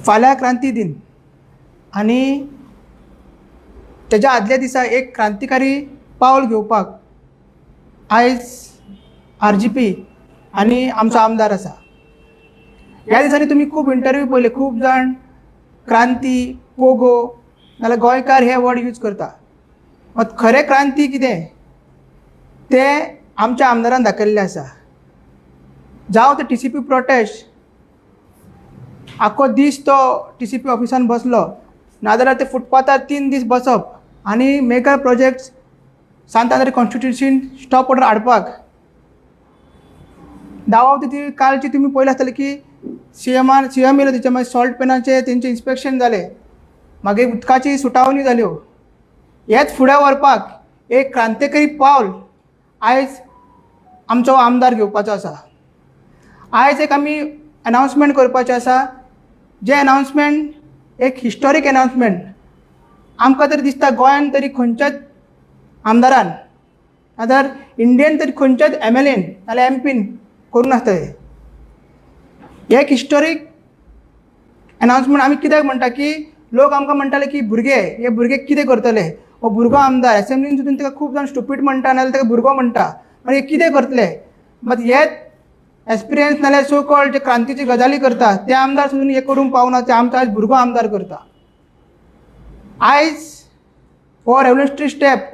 फाल्यां क्रांती दिन आनी तेज्या आदल्या दिसा एक क्रांतिकारी पावल घेवपाक आयज RGP आनी आमचो आमदार आसा. ह्या दिसांनी तुमी खूब इंटरव्यू पळयले, खूब जाण क्रांती, पोगो नाल्यार गोंयकार हे वर्ड यूज करता. मात खरें क्रांती कितें तें आमच्या आमदारान दाखयल्लें आसा. जावं ते TCP protest, आख्खो दीस तो TCP ऑफिसान बसलो, नाजाल्यार ते फुटपाथार 3 दीस बसप आनी mega project Sant Andre constitution stop order हाडपाक दावा ती कालची तुमी पळयलें आसतलें की सीएमान सीएम येयलो, तेच्या मागीर सॉल्ट पेनाचें तेंचें इन्स्पेक्शन जालें, मागीर उदकाची सुटावणी जाल्यो. हेच फुडें व्हरपाक एक क्रांतिकारी पावल आयज आमचो आमदार घेवपाचो आसा. आयज एक आमी अनावन्समेंट करपाचें आसा, जें अनावन्समेंट एक हिस्टोरीक अनावन्समेंट आमकां तरी दिसता गोंयान तरी खंयच्याच आमदारान नाजाल्यार इंडियन तरी खंयच्याच MLAन नाजाल्यार MPन करूं नासतलें. एक हिस्टोरीक अनावन्समेंट आमी कित्याक म्हणटा की लोक आमकां म्हणटाले की भुरगे हे भुरगे कितें करतले, हो भुरगो आमदार एसेंब्लीन सुद्दां ताका खूब जाण स्टुपीड म्हणटा नाजाल्यार ताका भुरगो म्हणटा, मागीर कितें करतले. मात हेच एक्सपिरियन्स नाल्यार सो कॉल्ड जे क्रांतीची गजाली करता ते आमदार सुद्दां हे करूंक पावना, ते आमचो आयज भुरगो आमदार करता. आयज हो रेवल्युशनरी स्टेप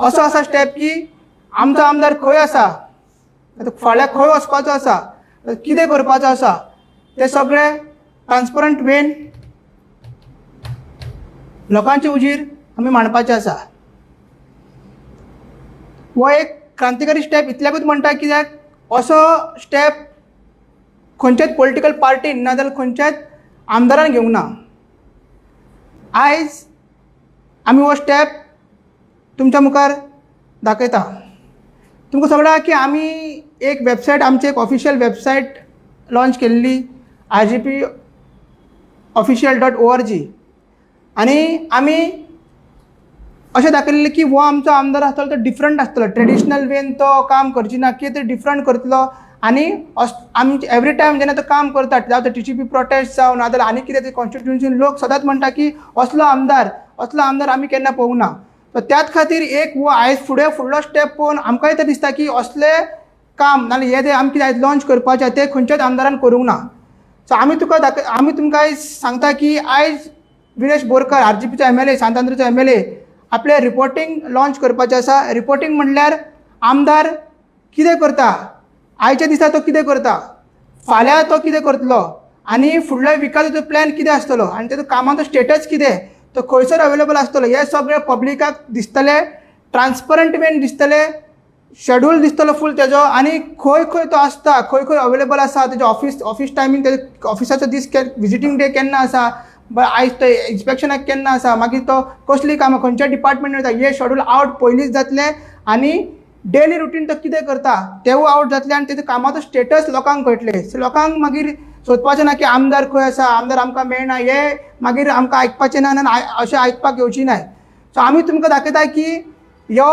असो आसा स्टेप की आमचो आमदार खंय आसा, आतां फाल्यां खंय वचपाचो आसा, कितें करपाचो आसा ते सगळें ट्रान्सपरंट वेन लोकांचे उजीर आमी मांडपाचें आसा. हो एक क्रांतिकारी स्टेप इतल्याकूच म्हणटा कित्याक असो स्टेप खंयच्याच पॉलिटिकल पार्टीन नाजाल्यार खंयच्याच आमदारान घेवंक ना. आयज आमी हो स्टेप तुमच्या मुखार दाखयता. तुमकां सगळ्यांक की आमी एक वेबसायट, आमची एक ऑफिशियल वेबसायट लॉंच केल्ली rgpofficial.org आनी आमी अशें दाखयल्लें की हो आमचो आमदार आसतलो तो डिफरंट आसतलो, ट्रेडिशनल वेन तो काम करची ना, कितें तरी डिफरंट करतलो आनी आमचे एवरी टायम जेन्ना तो काम करता, जावं ते TCP protest जावं नाजाल्यार आनी कितें ते कॉन्स्टिट्युएन्सीन लोक सदांच म्हणटा की असलो आमदार, असलो आमदार आमी केन्ना पळोवंक ना. सो त्याच खातीर एक हो आयज फुडें फुडलो स्टेप पळोवन आमकांय तर दिसता की असलें काम नाल्यार हें जें आमी कितें आयज लॉंच करपाचें तें खंयच्याच आमदारान करूंक ना. सो आमी तुका दाखय, आमी तुमकां आयज सांगता की आयज विरेश बोरकर RGPचो MLA, सांतांद्रेचो MLA आपलें रिपोर्टींग लॉंच करपाचें आसा. रिपोर्टींग म्हणल्यार आमदार कितें करता, आयच्या दिसा तो कितें करता, फाल्यां तो कितें करतलो आनी फुडल्या विकासाचो प्लॅन कितें आसतलो आनी तेजो कामाचो स्टेटस कितें, तो खंयसर अवेलेबल आसतलो, हें सगळें पब्लिकाक दिसतलें, ट्रान्सपरंट वेन दिसतलें, शेड्यूल दिसतलो फूल तेजो आनी खंय खंय तो आसता, खंय खंय अवेलेबल आसा, तेजो ऑफीस टायमींग, तेजो ऑफिसाचो दीस विजिटींग डे केन्ना आसा, आयज तो इन्स्पेक्शनाक केन्ना आसा, मागीर तो कसलीं कामां खंयच्या डिपार्टमेंटान वता, हें शेड्यूल आवट पयलींच जातलें आनी डेली रुटीन तो कितें करता तेवूय आवट जातलें आनी तेजो कामाचो स्टेटस लोकांक कळटलें. सो लोकांक मागीर सोदपाचें ना की आमदार खंय आसा, आमदार आमकां मेळना, हें मागीर आमकां आयकपाचें ना आनी अशें आयकपाक येवची नाय. सो आमी तुमकां दाखयता की ह्यो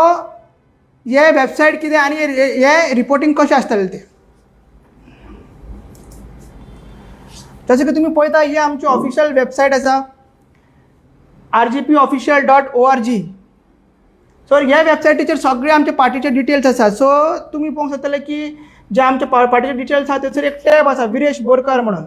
हे वेबसायट कितें आनी हे रिपोर्टींग कशें आसतलें तें. जशें की तुमी पळयता ही आमची ऑफिशियल वेबसायट आसा rgpofficial.org. सो ह्या वेबसायटीचेर सगळे आमचे पार्टीचे डिटेल्स आसा. सो तुमी पळोवंक शकतले की जे आमचे पार्टीचे डिटेल्स आसा थंयसर एक टॅब आसा विरेश बोरकर म्हणून,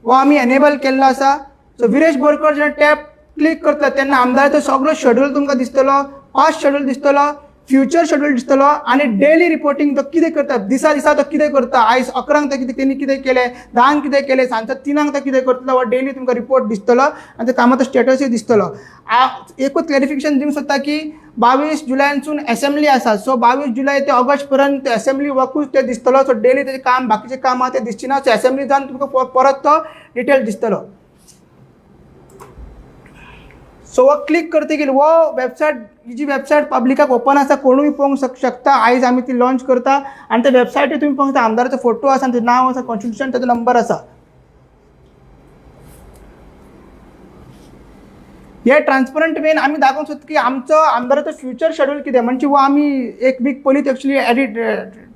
हो आमी एनेबल केल्लो आसा. सो विरेश बोरकर जेन्ना टॅब क्लिक करता तेन्ना आमदाराचो सगळो शेड्यूल तुमकां दिसतलो, पास्ट शेड्यूल दिसतलो, फ्युचर शेड्यूल दिसतलो आनी डेली रिपोर्टींग तो कितें करता, दिसा दिसा तो कितें करता, आयज 11 तो कितें तेणी कितें केलें, 10 कितें केलें, सांजचो 3 तो कितें करतलो, हो डेली तुमकां रिपोर्ट दिसतलो आनी त्या कामाचो स्टेटसूय दिसतलो. एकूच क्लॅरिफिकेशन दिवंक सोदता की 22 जुलयानसून एसेंब्ली आसा. सो 22 जुलय ते ऑगस्ट पर्यंत एसेंब्ली वर्कूच ते दिसतलो. सो डेली तेजें काम, बाकीचें काम आहा तें दिसचें ना. सो एसेंब्ली जावन तुमकां परत तो डिटेल दिसतलो. सो हो क्लिक करतकीर हो वेबसायट, ही जी वेबसायट पब्लिकाक ओपन आसा, कोणूय पळोवंक शकता. आयज आमी ती लॉंच करता आनी त्या वेबसायटीर तुमी पळोवंक शकता आमदाराचो फोटो आसा आनी तेजें नांव आसा, कॉन्स्टिट्युशन तेजो नंबर आसा. हे ट्रान्सपरंट वेन आमी दाखोवंक सोदता की आमचो आमदाराचो फ्युचर शेड्यूल कितें, म्हणजे हो आमी एक वीक पयलींच एक्चुली एडिट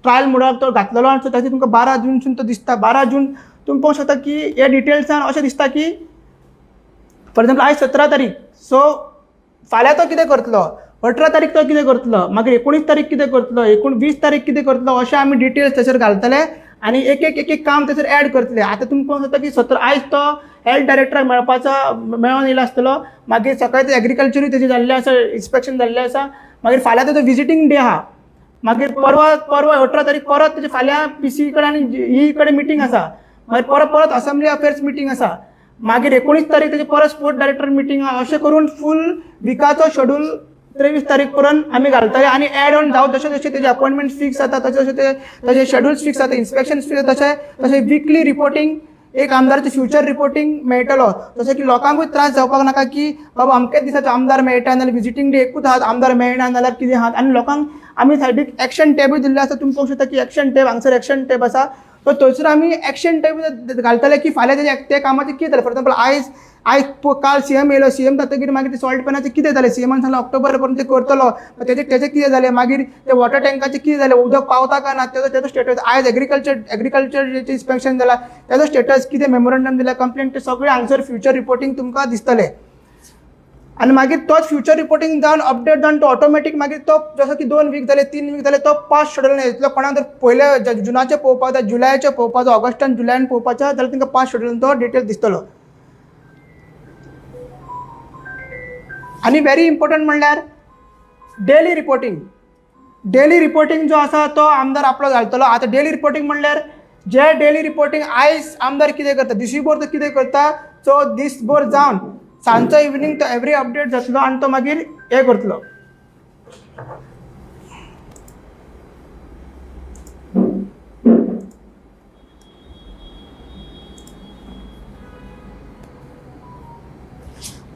ट्रायल मोडाक तो घातलेलो आनी ताचेर तुमकां 12 जूनसून तो दिसता. 12 जून तुमी पळोवंक शकता की ह्या डिटेल्सान अशें दिसता की फॉर एग्जाम्पल आयज 17 तारीख, सो फाल्यां तो कितें करतलो, 18 तारीख तो कितें करतलो, मागीर 19 तारीख कितें करतलो, 20 तारीख कितें करतलो, अशें आमी डिटेल्स थंयसर घालतले आनी एक एक एक एक काम थंयसर एड करतले. आतां तुमी पळोवंक शकता की 17 आयज तो हेल्थ डायरेक्टराक मेळपाचो मेळोन येयला आसतलो, मागीर सकाळी ते एग्रीकल्चरूय तेजें जाल्लें आसा, इन्स्पेक्शन जाल्लें आसा, मागीर फाल्यां तेजो विजिटींग डे आहा, मागीर परवा परवा 18 तारीख परत तेजे फाल्यां पी सी कडेन आनी ई कडेन मिटींग आसा, मागीर परत परत असेंब्ली अफेर्स मिटींग आसा, मागीर 19 तारीख तेजे परत स्पोर्ट डायरेक्टर मिटींग आहा. अशें करून फूल विकाचो शेड्यूल 23 तारीख पर्यंत आमी घालतले आनी एड ऑन जावं जशें जशें तेजे अपॉयंटमेंट फिक्स जाता तशें तशें ते तशें शेड्यूल्स फिक्स जाता, इन्स्पेक्शन फिक्स जाता, तशें तशें विकली रिपोर्टींग एक आमदाराचें फ्युचर रिपोर्टींग मेळटलो, जशें की लोकांकूय त्रास जावपाक नाका की बाबा अमकेच दिसाचो आमदार मेळटा नाल्यार विजिटींग डे एकूच आहात आमदार मेळना नाल्यार कितें आहात. आनी लोकांक आमी सायडीक एक्शन टॅबूय दिल्ले आसा, तुमी पळोवंक शकता की एक्शन टॅब हांगसर एक्शन टॅब आसा, सो थंयसर आमी एक्शन टॅब घालतले की फाल्यां तेजें त्या कामाचें कितें जालें. फॉर एग्जाम्पल आयज आयज काल सी एम येयलो, सी एम जातकीर मागीर ते सॉल्ट पॅनाचें कितें जालें, सी एमान सांगलें ऑक्टोबर पर्यंत ते करतलो, तेजें तेजें कितें जालें, मागीर ते वॉटर टँकाचें कितें जालें, उदक पावता काय ना तेजो तेजो स्टेटस, आयज एग्रीकल्चर इन्स्पेक्शन जाला तेजो स्टेटस कितें, मेमोरंडम दिल्या, कंप्लेंट, ते सगळें हांगसर फ्युचर रिपोर्टींग तुमकां दिसतलें. आनी मागीर तोच फ्युचर रिपोर्टींग जावन अपडेट जावन तो ऑटोमॅटीक मागीर तो जसो की 2 वीक जाले 3 वीक जाले तो पास्ट शेड्यूल येतलो. कोणाक जर पयले जुनाचें पळोवपाक जाय, जुलयाचें पळोवपाक जाय, ऑगस्टान जुलयान पळोवपाचें जाल्यार तांकां पास्ट शेड्यूलान तो डिटेल दिसतलो. आनी व्हेरी इम्पोर्टंट म्हणल्यार डेली रिपोर्टींग. डेली रिपोर्टींग जो आसा तो आमदार आपलो घालतलो. आतां डेली रिपोर्टींग म्हणल्यार जे डेली रिपोर्टींग आयज आमदार कितें करता, दिसभर तो कितें करता, सो दीसभर जावन सांजचो इवनींग तो एवरी अपडेट जातलो आनी तो मागीर हें करतलो.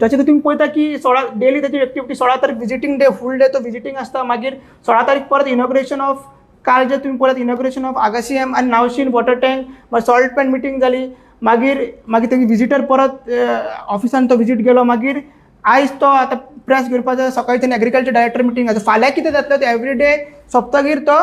तशें तुमी पळयता की 16 डेली ताची एक्टिविटी, 16 तारीख विजिटींग डे, फूल डे तो विजिटींग आसता, मागीर 16 तारीख परत इनॉग्रेशन ऑफ काल जे तुमी पळयत इनॉग्रेशन ऑफ आगासीएम आनी नावशीन वॉटर टँक, मागीर सॉल्ट पॅन मिटींग जाली, मागीर मागीर तेजी विजिटर परत ऑफिसान तो विजीट गेलो, मागीर आयज तो आतां प्रेस घेवपाचो सकाळी तेणी एग्रीकल्चर डायरेक्टर मिटींग आसा, फाल्यां कितें जातलें तें एवरी डे सोंपतगीर तो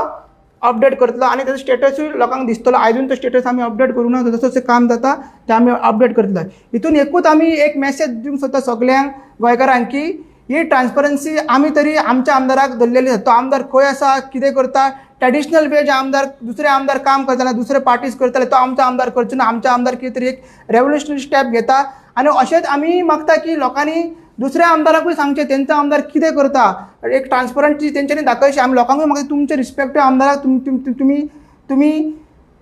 अपडेट करतलो आनी तेजो स्टेटसूय लोकांक दिसतलो. आयजून तो स्टेटस आमी अपडेट करूं ना, जसो जसो काम जाता तें आमी अपडेट करतले. हितून एकूच आमी एक मॅसेज दिवंक सोदता सगल्यांक गोंयकारांक की ही ट्रान्सपरन्सी आमी तरी आमच्या आमदाराक धरलेली आसा, तो आमदार खंय आसा कितें करता, ट्रेडिशनल वे जे आमदार दुसरे आमदार काम करताले दुसरे पार्टीज करताले तो आमचो आमदार करचो ना, आमचो आमदार कितें तरी एक रेवोल्युशनरी स्टेप घेता. आनी अशेंच आमी मागता की लोकांनी दुसऱ्या आमदाराकूय सांगचें तेंचो आमदार कितें करता, एक ट्रान्सपरन्सी तेंच्यांनी दाखयची. आमी लोकांकूय मागता तुमचे रिस्पेक्टीव आमदाराक तुमी तुमी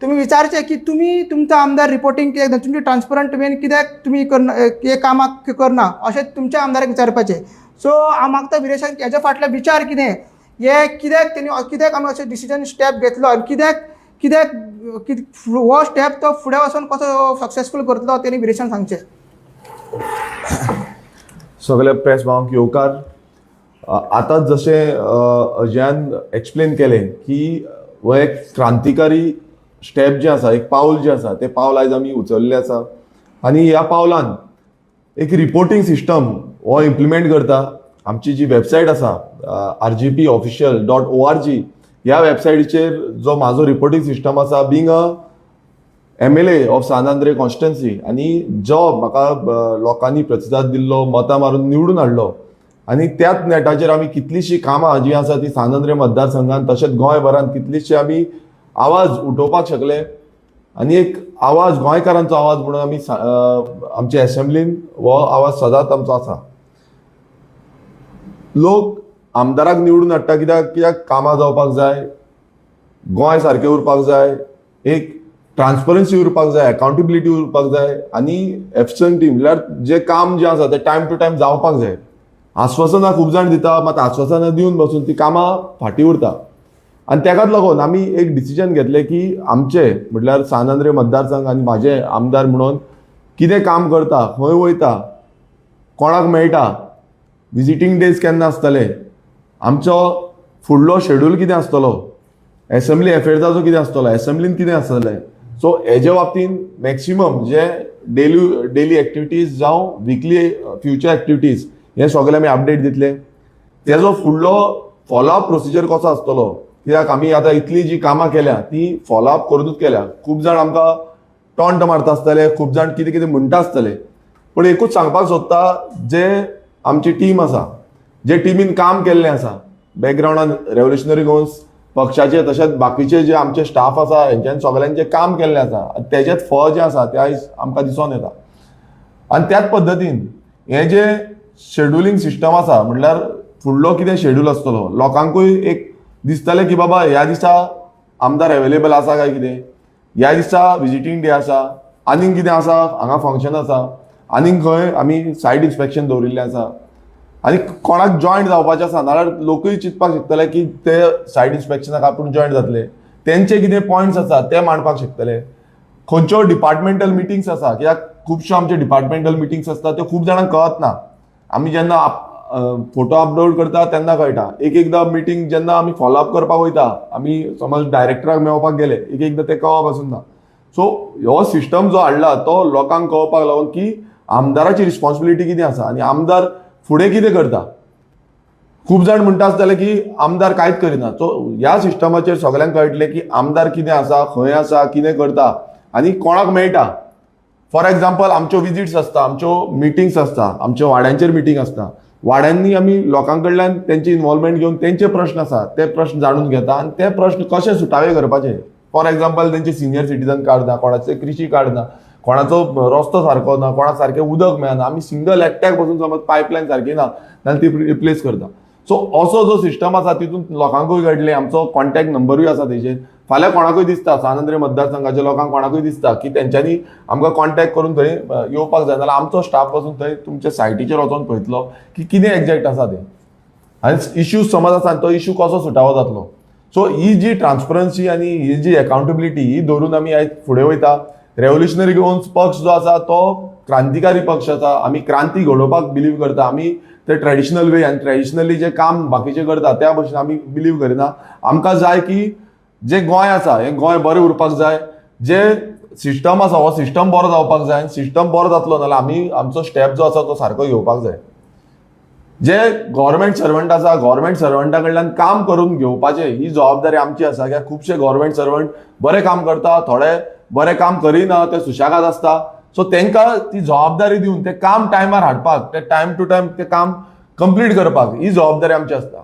तुमी विचारचें की तुमी तुमचो आमदार रिपोर्टींग कित्याक दिना, तुमची ट्रान्सपरंट वेन कित्याक तुमी करना, हे कामाक करना, अशें तुमच्या आमदाराक विचारपाचें. सो हांव मागता विरेशान हेज्या फाटलो विचार कितें, हे कित्याक तेणी कित्याक आमी अशें डिसिजन स्टेप घेतलो आनी कित्याक कित्याक हो स्टेप तो फुडें वचोन कसो सक्सेसफूल करतलो तेणी विरेशान सांगचें. सगळे प्रेस भावांक येवकार. आतां जशें अजयान एक्सप्लेन केलें की हो एक क्रांतिकारी स्टेप जें आसा, एक पावल जें आसा, तें पावल आयज आमी उचललें आसा आनी ह्या पावलान एक रिपोर्टींग सिस्टम हो इम्प्लिमेंट करता. आमची जी वेबसायट आसा rgpofficial.org ह्या वेबसायटीचेर जो म्हाजो रिपोर्टींग सिस्टम आसा, being a MLA of San Andre constituency आनी जो म्हाका लोकांनी प्रतिसाद दिल्लो, मतां मारून निवडून हाडलो आनी त्याच नेटाचेर आमी कितलींशीं कामां जीं आसा तीं सान आंद्रे मतदारसंघान तशेंच गोंयभरान कितलींशीं आमी आवाज उठोवपाक शकले आनी एक आवाज गोंयकारांचो आवाज म्हणून आमी आमच्या एसेंब्लीन हो आवाज सदांच आमचो आसा. लोक आमदाराक निवडून हाडटा कित्याक, कित्याक कामां जावपाक जाय, गोंय सारकें उरपाक जाय, एक ट्रान्सपरन्सी उरपाक जाय, अकाउंटेबिलिटी उरपाक जाय आनी एफिशंटी म्हणल्यार जें काम जें आसा तें टायम टू टायम जावपाक जाय. आस्वासनां खूब जाण दिता, मात आस्वासनां दिवन बसून ती कामां फाटीं उरता आनी तेकाच लागून आमी एक डिसिजन घेतलें की आमचे म्हटल्यार सान आंद्रे मतदारसंघ आनी म्हाजे आमदार म्हणून कितें काम करता, खंय वयता, कोणाक मेळटा, विजिटींग डेज केन्ना आसतले, आमचो फुडलो शेड्यूल कितें आसतलो, एसेंब्ली एफेर्साचो कितें आसतलो, एसेंब्लीन कितें आसतलें. सो हेजे बाबतीन मॅक्सिमम जे डेली डेली एक्टिविटीज जावं विकली फ्युचर एक्टिविटीज हे सगळे आमी अपडेट दितले. तेजो फुडलो फॉलोअप प्रोसिजर कसो आसतलो, कित्याक आमी आतां इतली जी कामां केल्या ती फॉलोअप करुनूच केल्या. खूब जाण आमकां टॉन्ट मारता आसतले, खूब जाण कितें कितें म्हणटा आसतले, पूण एकूच सांगपाक सोदता, जे आमची टीम आसा, जे टिमीन काम केल्लें आसा बॅकग्रावंडान रेव्होल्युशनरी गोवन्स पक्षाचे, तशेंच बाकीचे जे आमचे स्टाफ आसा, हेंच्यान सगळ्यांचें काम केल्लें आसा आनी तेजेंच फळ जें आसा तें आयज आमकां दिसोन येता. आनी त्याच पद्दतीन हें जें शेड्युलींग सिस्टम आसा, म्हणल्यार फुडलो कितें शेड्यूल आसतलो, लोकांकूय एक दिसतलें की बाबा ह्या दिसा आमदार एवेलेबल आसा काय कितें, ह्या दिसा विजिटींग डे आसा, आनीक कितें आसा, हांगा फंक्शन आसा, आनीक खंय आमी सायट इन्स्पेक्शन दवरिल्लें आसा आनी कोणाक जॉयन जावपाचें आसा नाल्यार लोकूय चिंतपाक शकतले की ते सायट इन्स्पेक्शनाक आपूण जॉयन जातले, तेंचे कितें पॉयंट्स आसा ते मांडपाक शकतले. खंयच्यो डिपार्टमेंटल मिटिंग्स आसा, कित्याक खुबश्यो आमचे डिपार्टमेंटल मिटिंग्स आसता त्यो खूब जाणांक कळत ना. आमी जेन्ना फोटो अपलोड करता तेन्ना कळटा. एक एकदां मिटींग जेन्ना आमी फॉलोअप करपाक वयता, आमी समज डायरेक्टराक मेळपाक गेले, एक एकदां ते कळप पासून ना. सो हो सिस्टम जो हाडला तो लोकांक कळपाक लागून की आमदाराची रिस्पॉन्सिबिलिटी कितें आसा आनी आमदार फुडें कितें करता. खूब जाण म्हणटा आसतले की आमदार कांयच करिना. सो ह्या सिस्टमाचेर सगल्यांक कळटलें की आमदार कितें आसा, खंय आसा, कितें करता आनी कोणाक मेळटा. फॉर एग्जाम्पल, आमच्यो विजिट्स आसता, आमच्यो मिटिंग्स आसता, आमच्यो वाड्यांचेर मिटींग आसता. वाड्यांनी आमी लोकां कडल्यान तेंची इन्वॉल्वमेंट घेवन तेंचे प्रश्न आसा ते प्रश्न जाणून घेता आनी ते प्रश्न कशे सुटावे करपाचे. फॉर एग्जाम्पल, तेंचे सिनियर सिटीजन कार्ड ना, कोणाचे कृषी कार्ड ना, कोणाचो रस्तो सारको ना, कोणाक सारकें उदक मेळना, आमी सिंगल एकट्याक बसून समज पायपलायन सारकी ना जाल्यार ती रिप्लेस करता. सो असो जो सिस्टम आसा तितून लोकांकूय कळटलें. आमचो कॉन्टॅक्ट नंबरूय आसा तेजेर. फाल्यां कोणाकूय दिसता, सान आंद्रे मतदारसंघाच्या लोकांक कोणाकूय दिसता की तेंच्यांनी आमकां कॉन्टॅक्ट करून थंय येवपाक जाय, नाल्यार आमचो स्टाफ वचून थंय तुमच्या सायटीचेर वचोन पळयतलो की कितें एग्जॅक्ट आसा तें आनी इश्यू समज आसा आनी तो इश्यू कसो सुटावो जातलो. सो ही जी ट्रान्सपरन्सी आनी ही जी अकाउंटेबिलिटी ही धरून आमी आयज फुडें वयता. रेव्होल्युशनरी गोवन्स पक्ष जो आसा तो क्रांतिकारी पक्ष आसा. आमी क्रांती घडोवपाक बिलीव करता. आमी ते ट्रेडिशनल वे आनी ट्रेडिशनली जे काम बाकीचे करता त्या भशेन आमी बिलीव करिना. आमकां जाय की जे गोंय आसा हें गोंय बरें उरपाक जाय, जे सिस्टम आसा हो सिस्टम बरो जावपाक जाय आनी सिस्टम बरो जातलो नाल्यार आमी आमचो स्टेप जो आसा तो सारको घेवपाक जाय. जे गव्हर्मेंट सर्वंट आसा, गव्हर्मेंट सर्वंटा कडल्यान काम करून घेवपाचें ही जबाबदारी आमची आसा, कित्याक खुबशे गव्हर्मेंट सर्वंट बरें काम करता, थोडे बरें काम करिना, ते सुशेगाद आसता. सो तांकां ती जबाबदारी दिवन तें काम टायमार हाडपाक, ते टायम टू टायम तें काम कंप्लीट करपाक ही जबाबदारी आमची आसता.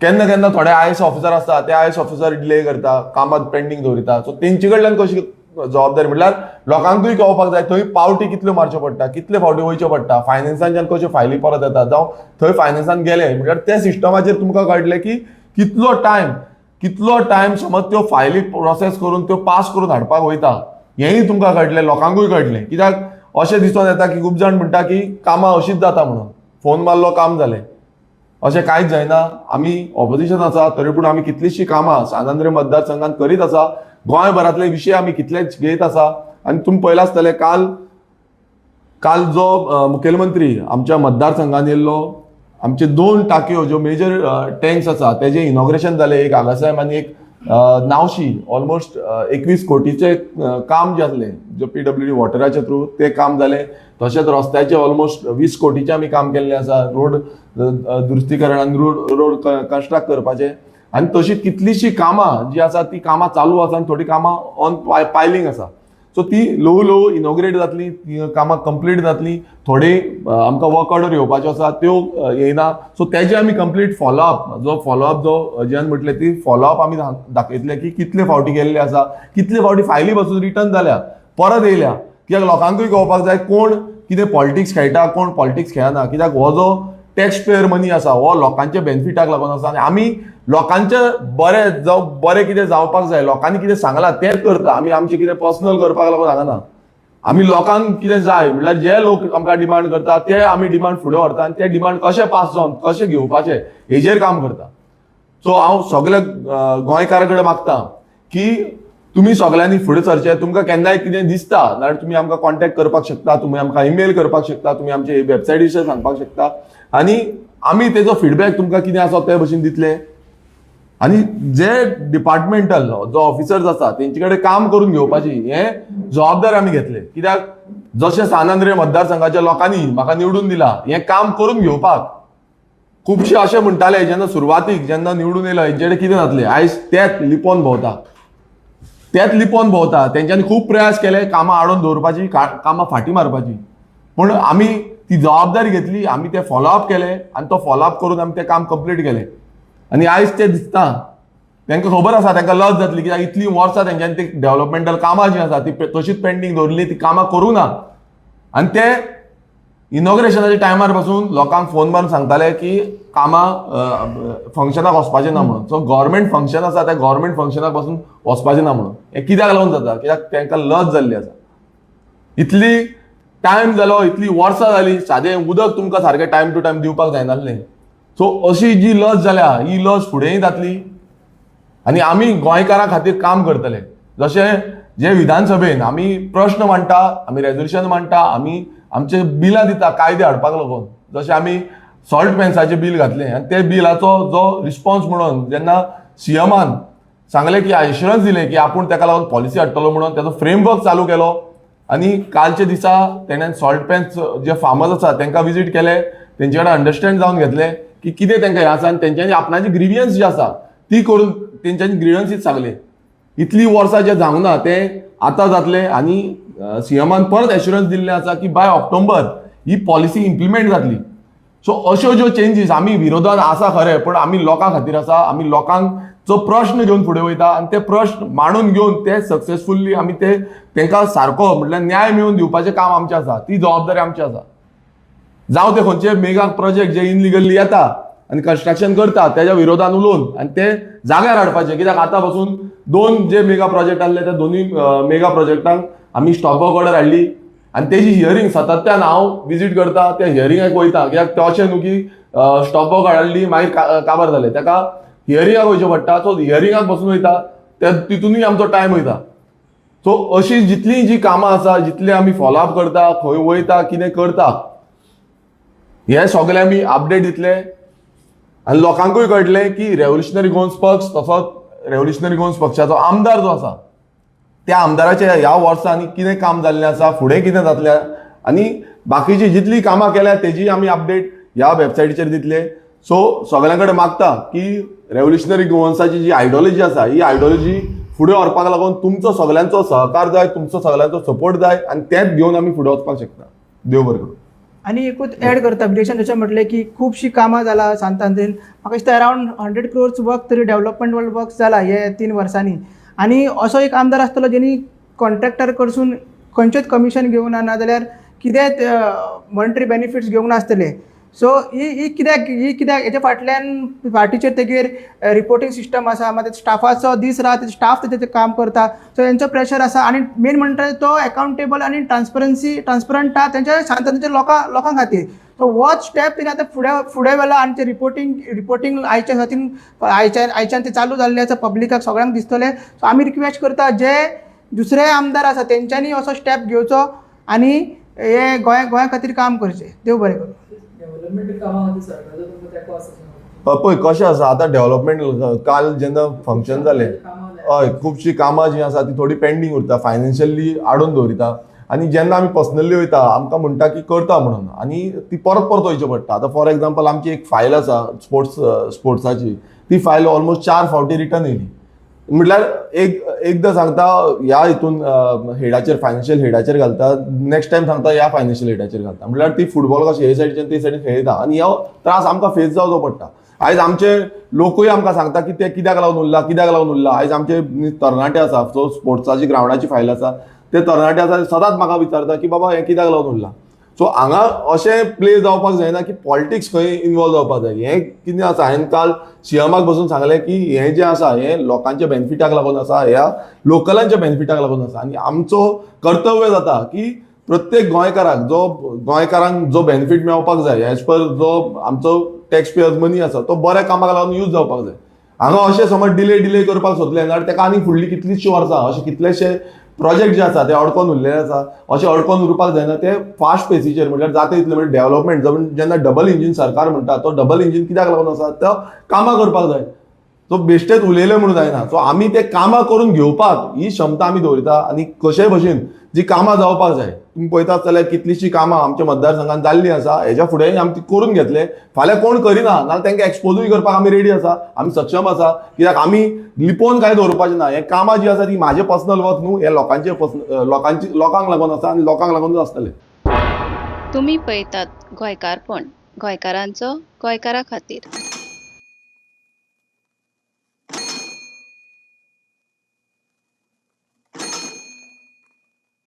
केन्ना केन्ना थोडे आयएएस ऑफिसर आसता, ते आयएएस ऑफिसर डिले करता, कामां पेंडींग दवरिता. सो तेंचे कडल्यान कशी जबाबदारी म्हटल्यार लोकांकूय कळपाक जाय थंय पावटी कितल्यो मारच्यो पडटा, कितले फावटी वयच्यो पडटा, फायनान्सांच्यान कश्यो फायली परत येता, जावं थंय फायनान्सान गेले म्हटल्यार त्या सिस्टमाचेर तुमकां कळटलें की कितलो टायम समज त्यो फायली प्रोसेस करून त्यो पास करून हाडपाक वयता, हेंय तुमकां कळटलें, लोकांकूय कळटलें. कित्याक अशें दिसून येता की खूब जाण म्हणटा की कामां अशीच जाता म्हणून, फोन मारलो काम जालें, अशें कांयच जायना. आमी ऑपोजिशन आसा तरी पूण आमी कितलींशीं कामां सान आंद्रे मतदारसंघात करीत आसा. गोंयभरांतले विशय आमी कितलेच घेयत आसा आनी तुमी पळयलां आसतलें, काल काल जो मुखेलमंत्री आमच्या मतदारसंघान येयल्लो, आमचे दोन टाकयो ज्यो मेजर टँक्स आसा तेजें इनॉग्रेशन जालें, एक आगासाहेब आनी एक नावशी. ऑलमोस्ट 21 कोटीचें काम जें आसलें जो पीडब्ल्यूडी वॉटराच्या थ्रू तें काम जालें. तशेंच रस्त्याचें ऑलमोस्ट 20 कोटीचें आमी काम केल्लें आसा, रोड दुरुस्तीकरण आनी रोड कंस्ट्रक्ट करपाचें. आनी तशी कितलीशीं कामां जी आसा ती कामां चालू आसा आनी थोडीं कामां ऑन पायलींग आसा. सो ती ल्हवू ल्हवू इनॉग्रेट जातली, ती कामां कंप्लीट जातली. थोडी आमकां वर्क ऑर्डर येवपाच्यो आसा त्यो येयना. सो तेजे आमी कंप्लीट फॉलोअप जो फॉलोअप जो अजयान म्हटलें ती फॉलोअप आमी दाखयतले की कितले फावटी गेल्ले आसा, कितले फावटी फायली बसून रिटर्न जाल्या, परत येयल्या. कित्याक लोकांकूय कळपाक जाय कोण कितें पॉलिटिक्स खेळटा, कोण पॉलिटिक्स खेळना. कित्याक हो जो टॅक्स पेयर मनी आसा हो लोकांच्या बेनिफिटाक लागून आसा आनी आमी लोकांचे बरें जावं, बरें कितें जावपाक जाय, लोकांनी कितें सांगलां तेंच करता आमी. आमचें कितें पर्सनल करपाक लागून सांगना आमी. लोकांक कितें जाय म्हटल्यार जे लोक आमकां डिमांड करता ते आमी डिमांड फुडें व्हरता आनी ते डिमांड कशें पास जावन कशें घेवपाचें हेजेर काम करता. सो हांव सगल्या गोंयकारां कडेन मागता की तुमी सगल्यांनी फुडें सरचें. तुमकां केन्नाय कितें दिसता जाल्यार तुमी आमकां कॉन्टेक्ट करपाक शकता, तुमी आमकां ईमेल करपाक शकता, तुमी आमचे वेबसायटीचेर सांगपाक शकता आनी आमी तेजो फिडबॅक तुमकां कितें आसा ते भशेन दितले. आनी जे डिपार्टमेंटल जो ऑफिसर्स आसा तेंचे कडेन काम करून घेवपाची हें जबाबदारी आमी घेतले. कित्याक जशें सान आंद्रे मतदारसंघाच्या लोकांनी म्हाका निवडून दिला हें काम करून घेवपाक, खुबशे अशें म्हणटाले जेन्ना सुरवातीक जेन्ना निवडून येयलो हेंचे कडेन कितें जातलें, आयज तेच लिपोन भोंवता. तेच लिपोवन भोंवता. तेंच्यांनी खूब प्रयास केले कामां आडोवन दवरपाची, कामां फाटीं मारपाची, पूण आमी ती जबाबदारी घेतली, आमी ते फॉलोअप केले आनी तो फॉलोअप करून आमी तें काम कंप्लीट केलें. आनी आयज तें दिसता तांकां खबर आसा, तांकां लज जातली, कित्याक इतलीं वर्सां तेंच्यांनी ती डेव्हलपमेंटल कामां जीं आसा ती तशीच पेंडींग दवरली, ती कामां करूं ना. आनी ते इनॉग्रेशनाच्या टायमार पासून लोकांक फोन मारून सांगताले की कामां फंक्शनाक वचपाचें ना म्हणून. सो गव्हर्मेंट फंक्शन आसा, त्या गव्हर्मेंट फंक्शनाक पासून वचपाचें ना म्हणून. हें कित्याक लागून जाता? कित्याक तांकां लज जाल्ली आसा. इतली टायम जालो, इतली वर्सां जाली, सादें उदक तुमकां सारकें टायम टू टायम दिवपाक जायनासलें. सो अशी जी लज जाल्या, ही लज फुडेंय जातली आनी आमी गोंयकारां खातीर काम करतले. जशें जे विधानसभेन आमी प्रश्न मांडटा, आमी रेजोल्युशन मांडटा, आमी आमचे बिलां दिता कायदे हाडपाक लागून, जशें आमी सॉल्ट पेन्साचें बील घातलें आनी ते बिलाचो जो रिस्पॉन्स म्हणून जेन्ना सीएमान सांगलें की एश्युरन्स दिलें की आपूण ताका लागून पॉलिसी हाडटलो म्हणून, ताचो फ्रेमवर्क चालू केलो आनी कालच्या दिसा तेणेन सॉल्ट पेन्स जे फार्मर्स आसा तांकां विजीट केले, तेंचे कडेन अंडरस्टँड जावन घेतलें की कितें तांकां हें आसा आनी तेंच्यांनी आपणाची ग्रिवियन्स जी आसा ती करून तेंच्यांनी ग्रिवियन्सीस सांगले. इतली वर्सां जें जावंक ना तें आतां जातलें आनी सीएमान परत एश्युरन्स दिल्लें आसा की बाय ऑक्टोबर ही पॉलिसी इम्प्लिमेंट जातली. सो अश्यो ज्यो चेंजीस, आमी विरोधान आसा खरें, पूण आमी लोकां खातीर आसा. आमी लोकांचो प्रश्न घेवन फुडें वयता आनी ते प्रश्न मांडून घेवन ते सक्सेसफुली आमी ते तांकां सारको म्हटल्यार न्याय मेळोवन दिवपाचें काम आमचें आसा, ती जबाबदारी आमची आसा. जावं ते खंयचे मेगा प्रोजेक्ट जे इनलिगली येता आनी कन्स्ट्रक्शन करता, तेज्या विरोधान उलोवन आनी ते जाग्यार हाडपाचे. कित्याक आतां पासून दोन जे मेगा प्रोजेक्ट आहले, त्या दोनूय मेगा प्रोजेक्टांक आमी स्टॉप वर्क ऑर्डर हाडली आनी तेजी हियरींग सातत्यान हांव विजीट करता, त्या हियरिंगाक वयता. कित्याक ते अशें न्हू की स्टॉप वर्क हाडली मागीर काबार जालें, ताका हियरिंगाक वयचें पडटा. सो हियरिंगाक बसून वयता, त्या तितूनय आमचो टायम वयता. सो अशी जितली जी कामां आसा, जितली आमी फॉलोअप करता, खंय वयता, कितें करता, हे सगळे आमी अपडेट दितले आनी लोकांकूय कळटलें की रेव्होल्युशनरी गोवन्स पक्ष तसोच रेव्होल्युशनरी गोवन्स पक्षाचो आमदार जो आसा, त्या आमदाराच्या ह्या वर्सांनी कितें काम जाल्लें आसा, फुडें कितें जातलें आनी बाकीची जितली कामां केल्या तेजी आमी अपडेट ह्या वेबसायटीचेर दितले. सो सगळ्यां कडेन मागता की रेव्होल्युशनरी गोवन्साची जी आयडियोलॉजी आसा, ही आयडियोलॉजी फुडें व्हरपाक लागून तुमचो सगळ्यांचो सहकार जाय, तुमचो सगळ्यांचो सपोर्ट जाय आनी तेंच घेवन आमी फुडें वचपाक शकता. देव बरें करूं. आनी एकूच एड करता, ब्रिजेशान जशें म्हटलें की खुबशीं कामां जालां सांतांद्रीन, म्हाका दिसता अरावंड 100 क्रोर्स वर्क तरी डेवलपमेंट वर्क जाला हे 3 वर्सांनी. आनी असो एक आमदार आसतलो जेणी कॉन्ट्रॅक्टर कडसून खंयचेच कमिशन घेवना, नाजाल्यार कितेंच मॉनिटरी बेनिफिट्स घेवंक नासतले. सो ही ही कित्याक, ही कित्याक, हेच्या फाटल्यान पार्टीचेर तेगेर रिपोर्टींग सिस्टम आसा, मागीर स्टाफाचो दीस रात स्टाफ तेजेर काम करता, सो हेंचो प्रेशर आसा. आनी मेन म्हणटा तो अकाउंटेबल आनी ट्रान्सपरन्सी, ट्रान्सपरंट आहा तेंच्या सांतांद्रेच्या लोकां खातीर. सो होच स्टेप तेणी आतां फुडें फुडें व्हेला आनी ते रिपोर्टींग आयच्या खातीर आयच्यान ते चालू जाल्लें आसा, पब्लिकाक सगळ्यांक दिसतलें. सो आमी रिक्वेस्ट करता, जे दुसरे आमदार आसा तेंच्यांनी असो स्टेप घेवचो आनी हे गोंया खातीर काम करचें. देव बरें करूं. डेव्हलपमेंट कामां खातीर सरकाराचो तुमकां तेंको आसा अशें? पळय कशें आसा, आतां डेव्हलपमेंट काल जेन्ना फंक्शन जालें, कामां जाय. हय, खुबशीं कामां जीं आसा ती थोडी पेंडींग उरता, फायनान्शियली आडोवन दवरिता आनी जेन्ना आमी पर्सनली वयता, आमकां म्हणटा की करता म्हणून आनी ती परत परत वयचें पडटा. आतां फॉर एग्जाम्पल, आमची एक फायल आसा स्पोर्ट्साची, ती फायल ऑलमोस्ट चार फावटी रिटर्न येयली. म्हटल्यार एक एकदां सांगता ह्या हितून हेडाचेर, फायनान्शियल हेडाचेर घालता, नेक्स्ट टायम सांगता ह्या फायनान्शियल हेडाचेर घालता. म्हटल्यार ती फुटबॉल कशें हे सायडीच्यान ते सायडीन खेळयता आनी हो त्रास आमकां फेस जावचो पडटा. आयज आमचे लोकूय आमकां सांगता की ते कित्याक लागून उरला, कित्याक लागून उरला. आयज आमचे तरणाटे आसा, सो स्पोर्ट्साची ग्रावंडाची फायल आसा, ते तरणाटे आसा, ते सदांच म्हाका विचारता की बाबा हें कित्याक लागून उरला. सो हांगा अशें प्ले जावपाक जायना की पॉलिटिक्स खंय इनवॉल्व जावपाक जाय. हें कितें आसा, हांवें काल सीएमाक बसून सांगलें की हें जें आसा हें लोकांच्या बेनिफिटाक लागून आसा, ह्या लोकलांच्या बेनिफिटाक लागून आसा आनी आमचो कर्तव्य जाता की प्रत्येक गोंयकाराक जो गोंयकारांक जो बेनिफीट मेळपाक जाय, एज पर जो आमचो टॅक्स पेयर्स मनी आसा, तो बऱ्या कामाक लागून यूज जावपाक जाय. हांगा अशें समज डिले डिले करपाक सोदलें जाल्यार ताका आनी फुडली कितलींशीं वर्सां अशे कितलेशे प्रोजेक्ट जे आसा ते अडकोन उरलेले आसा. अशें अडकोन उरपाक जायना. ते फास्ट पेसीचेर म्हटल्यार जाता तितलें, म्हणजे डेव्हलपमेंट जेन्ना डबल इंजीन सरकार म्हणटा, तो डबल इंजीन कित्याक लागून आसा? तो कामां करपाक जाय. सो बेश्टेच उलयलें म्हणून जायना. सो आमी ते कामां करून घेवपाक ही क्षमता आमी दवरिता आनी कशेय भशेन जी कामां जावपाक जाय. तुमी पळयतात जाल्यार कितलींशीं कामां आमच्या मतदारसंघात जाल्लीं आसा. हेज्या फुडें आमी ती करून घेतले. फाल्यां कोण करिना नाल्यार तांकां एक्सपोजूय करपाक आमी रेडी आसा, आमी सक्षम आसा. कित्याक आमी लिपोवन कांय दवरपाचें ना. हें कामां जीं आसा ती म्हाजें पर्सनल वर्क न्हू, हें लोकांचें पर्सनल, लोकांची, लोकांक लागून आसा आनी लोकांक लागूनच आसतलें. तुमी पळयतात गोंयकारपण, गोंयकारांचो गोंयकारा खातीर.